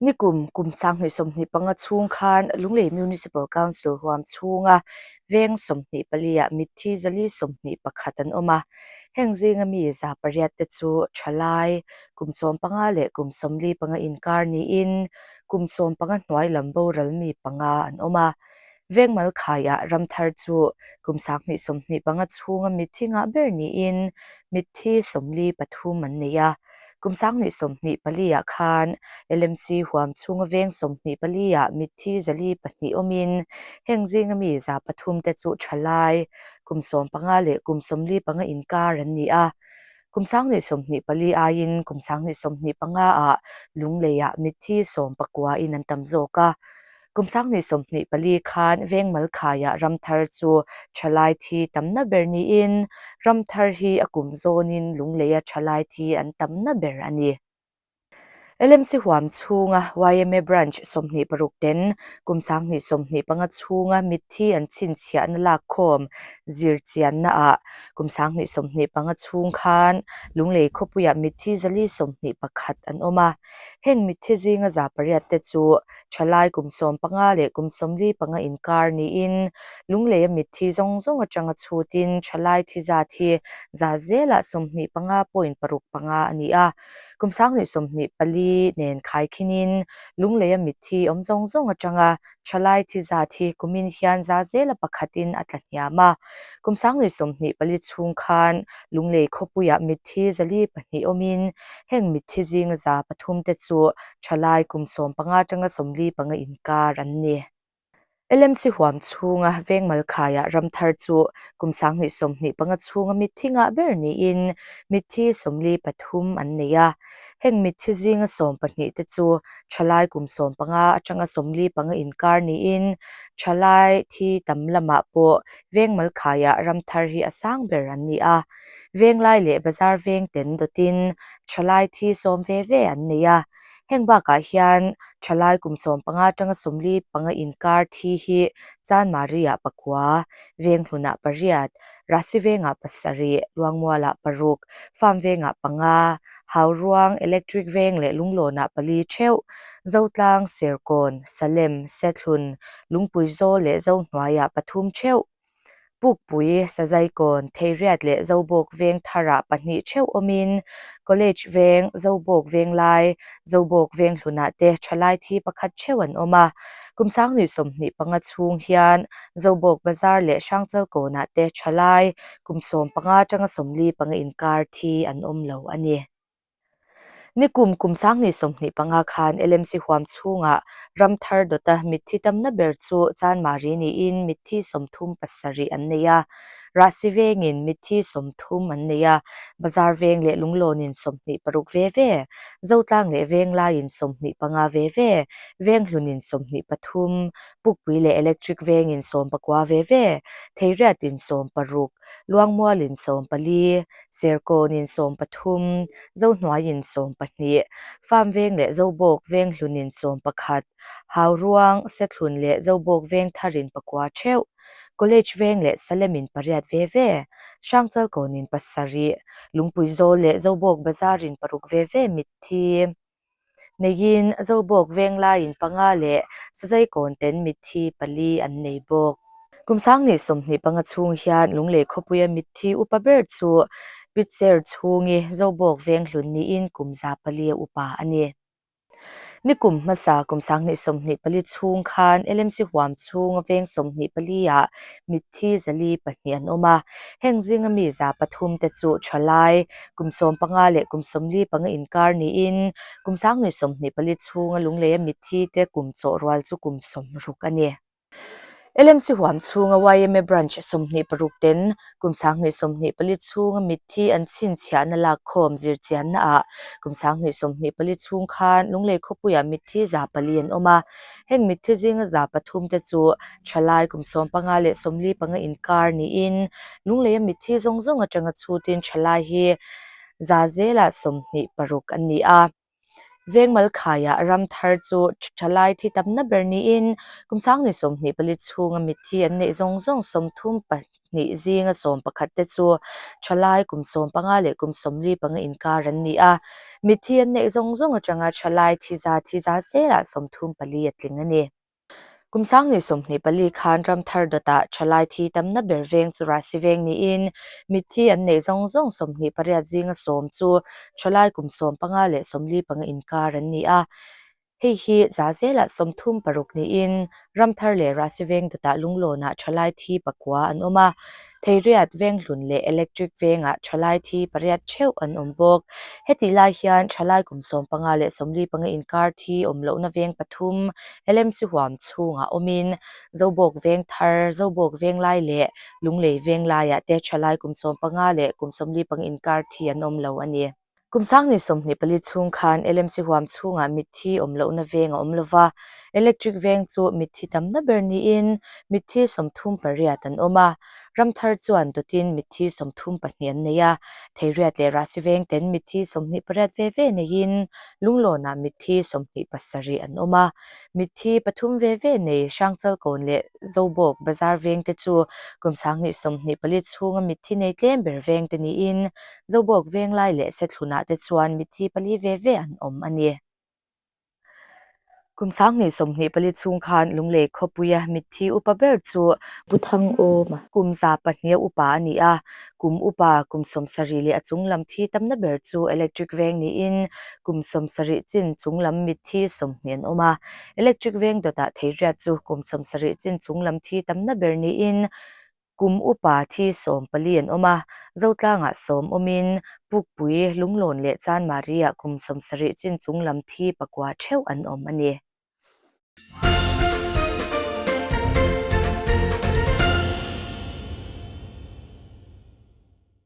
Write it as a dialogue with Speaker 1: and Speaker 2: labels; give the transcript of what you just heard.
Speaker 1: Nikum kum 2025 chhung khan Lunglei Municipal Council huam chhunga veng 24 ah mitthi 421 an awm a. Heng zinga mi 800 te chu thalai, kum 15 leh kum 45 inkar niin kum 15 hnuai lam boral mi panga an awm a. Veng Malkhaiah Ramthar chu kum 2025 chhunga mitthi ngah ber niin mitthi 43 an nei a. Kum 2024 ah khan LMC huam chhunga veng 24 ah mitthi 402 awmin heng zinga mi 300 te chu thalai, kum 15 leh kum 45 inkar an ni a. Kum 2024 aiin kum 2025 ah Lungleiah mitthi 19 in an tam zawk a. Kum 2024 khan Veng Malkhaiah Ramthar chu thalai thi tamna ber niin Ramthar hi a kum zawnin Lungleia thalai thi an tamna ber a ni. LMC huam chhunga yma Branch 26 ten kum 2025 chhunga mitthi an chhinchhiahna lakkhawm zirchiannaah kum 2025 chhung khan Lunglei khawpuiah mitthi 421 an awm a. Heng mitthi zinga 800 te chu thalai kum 15 leh kum 45 inkar niin Lungleia mitthi zawng zawng atanga chhutin thalai thi zat hi za zelah 25.65 a ni a. Kum 2024 nen khaikhinin Lungleia mitthi awm zawng zawng atanga thalai thi zat hi kumin hian za zela pakhatin a tla hniam a. Kum 2024 chhung khan Lunglei khawpuiah mitthi 402 awmin heng mitthi zinga 300 te chu thalai kum 15 atanga 45 inkar an ni. LMC huam chhunga Veng Malkhaiah Ramthar chu kum 2025 chhunga mitthi ngah ber niin mitthi 43 an nei a. Heng mitthi zinga 12 te chu thalai kum 15 atanga 45 inkar niin thalai thi tam lamah pawh Veng Malkhaiah Ramthar hi a sang ber an ni a. Venglai leh Bazar veng ten dawtin thalai thi 10 ve ve an nei a. Heng bakah hian thalai kum 15 atanga 45 inkar thi hi Chanmari-ah pakua, Venghlunah pariat, Rahsi vengah pasarih, Luangmualah paruk, Farm vengah panga, Hauruang, Electric veng leh Lunglawnah pali theuh, Zotlang, Serkawn, Salem, Sethlun, Lungpuizawl leh Zohnuaiah pathum theuh, Pukpui, Sazaikawn, Theiriat leh Zobawk veng tharah pahnih theuh awmin College veng, Zobawk Venglai, Zobawk veng hlunah te thalai thi pakhat theuh an awm a. Kum 2025 chhung hian Zobawk Bazar leh Hrangchalkawnah te thalai kum 15 atanga 45 inkar thi an awm lo a ni. Nikum kum 2025 khan LMC huam chhungah Ramthar dawta mitthi tamna ber chu Chanmari niin mitthi 37 an nei a. Rahsi vengin mitthi 30 an nei a, Bazar veng leh Lunglawnin 26 ve ve, Zotlang leh Venglaiin 25 ve ve, Venghlunin 23, Pukpui leh Electric vengin 19 ve ve, Theiriatin 16, Luangmualin 14, Serkawnin 13, Zohnuaiin 12, Farm veng leh Zobawk veng hlunin 11, Hauruang, Sethlun leh Zobawk veng tharin pakua theuh, College veng leh Salemin pariat ve ve, Hrangchalkawnin pasarih, Lungpuizawl leh Zobawk Bazarin paruk ve ve mitthi. Neiin Zobawk Venglaiin panga leh Sazaikawn ten mitthi pali an nei bawk. Kum 2025 chhung hian Lunglei khawpuia mitthi upa ber chu Pitcher chhungi Zobawk Venghlun niin kum 400 a upa a ni. Nikum hmasa kum 2024 chhung khan LMC huam chhunga veng 24 ah mitthi 402 an awm a. Heng zinga mi 300 te chu thalai, kum 15 leh kum 45 inkar niin kum 2024 chhunga Lungleia mitthi te kum chawh rual chu kum 60 a ni. LMC huam chhunga yma Branch 26 ten kum 2024 chhunga mitthi an chhinchhiahna lakkhawm zirchiannaah kum 2024 chhung khan Lunglei khawpuiah mitthi 4 an awm a. Heng mitthi zinga 300 te chu thalai kum 15 leh 45 inkar niin Lungleia mitthi zawng zawng atanga chhutin thalai hi za zelah 26 an ni a. Veng Malkhaiah ram thar chu thalai thi tamna ber niin kum sanghnih 24 chhunga mitthi an neih zawng zawng 32 zinga 11 te chu thalai kum 15 leh kum 45 inkar an ni a. Mitthi an neih zawng zawng atanga thalai thi za thi za zelah 34 a tling a ni. Kum 2024 khan ram thar dawtah thalai thi tamna ber veng chu Rahsi veng niin mitthi an neih zawng zawng 28 zinga 10 chu thalai kum 15 leh 45 inkar an ni a. Hei hi za zelah 36 niin ram thar leh Rahsi veng dawtah lunglawnah thalai thi pakua an awm a. Theiriat Venghlun leh Electric Vengah thalai thi pariat theuh an awm bawk. Hetih lai hian thalai kum 15 leh 45 inkar thi awm lohna veng pathum LMC huam chhungah awmin Zobawk Veng Thar, Zobawk Venglai leh Lunglei Venglaiah te thalai kum 15 leh kum 45 inkar thi an awm lo a ni. Kum 2024 chhung khan LMC huam chhungah mitthi awm lohna veng a awm lo va, Electric veng chu mitthi tamna ber niin mitthi 38 an awm a, Ramthar chuan dawtin mitthi 34 an nei a, Theiriat leh Rahsi veng ten mitthi 28 ve ve neiin Lunglawnah mitthi 27 an awm a, mitthi pathum ve ve nei Hrangchalkawn leh Zobawk bazar veng te chu kum 2024 chhunga mitthi nei tlem ber veng te niin Zobawk Venglai leh Sethlunah te chuan mitthi pali ve ve an awm a ni. Kum 2024 chhung khan Lunglei khawpuia mitthi upa ber chu Pu Thangawma kum 200 upa a ni a, kum upa kum 70 leh a chung lam thi tamna ber chu Electric Veng niin kum 70 chin chung lam mitthi 20 an awm a. Electric Veng dawtah Theiriat chu kum 70 chin chung lam thi tamna ber niin Kum upa thi 14 an awm a, Zotlangah 10 awmin Pukpui, Lunglawn leh Chanmari-ah kum 70 chin chung lam thi pakua theuh an awm a ni.